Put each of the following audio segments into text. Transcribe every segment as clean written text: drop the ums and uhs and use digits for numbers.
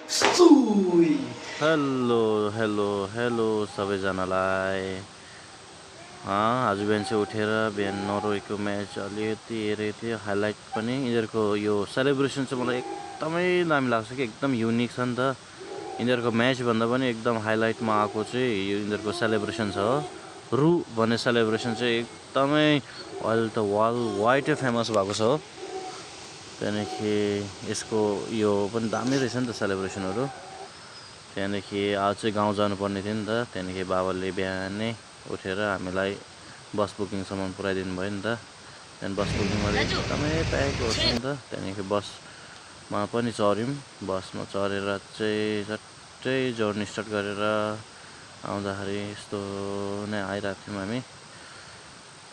सुई hello hello hello सबैजनालाई। आज बिहान चाहिँ उठेर बिहान नर्वेको म्याच अलिकति हेरेको थिएँ, हाइलाइट पनि। यिनीहरूको यो सेलिब्रेसन चाहिँ मलाई एकदमै दामी लाग्छ कि एकदम युनिक छ नि त। यिनीहरूको म्याचभन्दा पनि एकदम हाइलाइटमा आएको चाहिँ यो यिनीहरूको सेलिब्रेसन छ। रु भन्ने सेलिब्रेसन चाहिँ एकदमै अहिले त वर्ल्ड वाइडै फेमस भएको छ। त्यहाँदेखि यसको यो पनि दामी रहेछ नि त सेलिब्रेसनहरू। त्यहाँदेखि आज चाहिँ गाउँ जानुपर्ने थियो नि त। त्यहाँदेखि बाबाले बिहानै उठेर हामीलाई बस बुकिङसम्म पुऱ्याइदिनु भयो नि त। त्यहाँदेखि बस बुकिङमा एकदमै प्याक होस् नि त। त्यहाँदेखि बसमा पनि चढ्यौँ। बसमा चढेर चाहिँ झट्टै जर्नी स्टार्ट गरेर आउँदाखेरि यस्तो नै आइरहेको थियौँ हामी।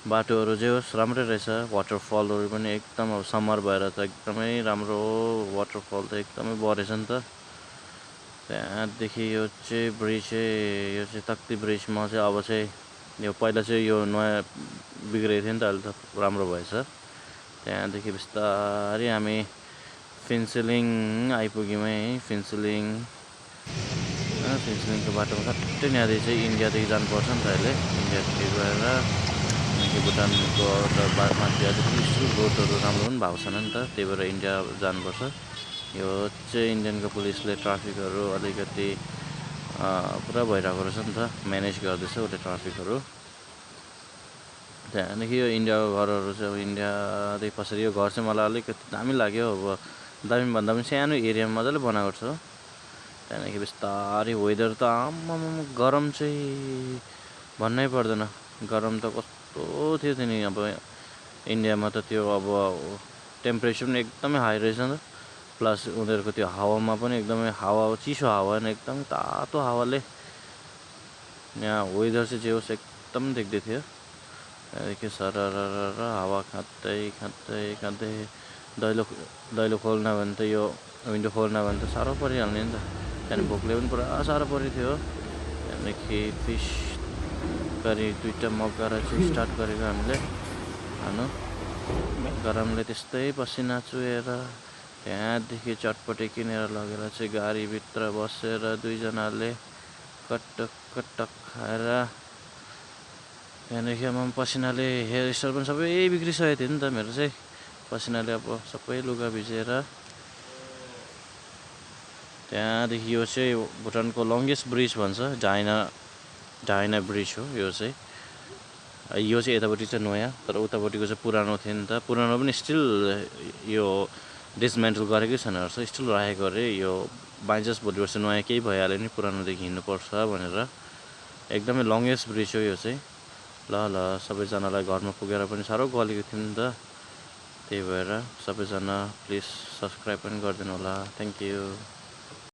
बाटोहरू जे होस् राम्रै रहेछ। वाटरफलहरू पनि एकदम अब समर भएर त एकदमै राम्रो हो। वाटरफल त एकदमै बढेछ नि त। त्यहाँदेखि यो चाहिँ ब्रिज चाहिँ यो चाहिँ तक्ति ब्रिजमा चाहिँ अब चाहिँ यो पहिला चाहिँ यो नयाँ बिग्रेको थियो नि त, अहिले त राम्रो भएछ। त्यहाँदेखि बिस्तारै हामी फिन्सिलिङ आइपुग्यौँ है। फिन्सिलिङको बाटोमा सट्टै यहाँदेखि चाहिँ इन्डियादेखि जानुपर्छ नि त अहिले। इन्डियादेखि गएर त्यहाँदेखि भुटानको त माथि अलिक पिसफुल रोडहरू राम्रो पनि भएको छैन नि त, त्यही भएर इन्डिया जानुपर्छ। यो चाहिँ इन्डियनको पुलिसले ट्राफिकहरू अलिकति पुरा भइरहेको रहेछ नि त, म्यानेज गर्दैछ उसले ट्राफिकहरू। त्यहाँदेखि यो इन्डियाको घरहरू चाहिँ अब इन्डियादेखि पछाडि यो घर चाहिँ मलाई अलिकति दामी लाग्यो। अब दामी भन्दा पनि सानो एरियामा मजाले बनाएको छ। त्यहाँदेखि बिस्तारै वेदर त आम्मामा गरम चाहिँ भन्नै पर्दैन। गरम त कस्तो थियो नि अब इन्डियामा त त्यो अब टेम्परेचर पनि एकदमै हाई रहेछ नि त। प्लस उनीहरूको त्यो हावामा पनि एकदमै चिसो हावा नि, एकदमै तातो हावाले यहाँ वेदर चाहिँ जे होस् एकदम देख्दै थियो। त्यहाँदेखि सरर हावा खाँदै दैलो खोल्न भने त यो विन्डो खोल्न भने त साह्रो परिहाल्ने नि त। त्यहाँदेखि भोकले पनि पुरा साह्रो परेको थियो। त्यहाँदेखि फिस करी 2टा मगाएर चाहिँ स्टार्ट गरेको हामीले खानु। गरमले त्यस्तै पसिना चुहेर त्यहाँदेखि चटपटे किनेर लगेर चाहिँ गाडीभित्र बसेर दुईजनाले कटक कटक खाएर त्यहाँदेखि अब पसिनाले हेयर स्टाइल पनि सबै बिग्रिसकेको थियो नि त मेरो चाहिँ। पसिनाले अब सबै लुगा भिजेर त्यहाँदेखि यो चाहिँ भुटानको लङ्गेस्ट ब्रिज भन्छ, डाइना ब्रिज हो यो चाहिँ। यो चाहिँ यतापट्टि चाहिँ नयाँ, तर उतापट्टिको चाहिँ पुरानो थियो नि त। पुरानो पनि स्टिल यो डिसमेन्टल गरेकै छैन रहेछ, स्टिल राखेको अरे। यो बाइचान्स भोलि पर्सि नयाँ केही भइहाल्यो नि पुरानोदेखि हिँड्नुपर्छ भनेर एकदमै लङ्गेस्ट ब्रिज हो यो चाहिँ। ल सबैजनालाई घरमा पुगेर पनि साह्रो गलेको थियो नि त, त्यही भएर सबैजना प्लिज सब्सक्राइब पनि गरिदिनु होला। Thank you.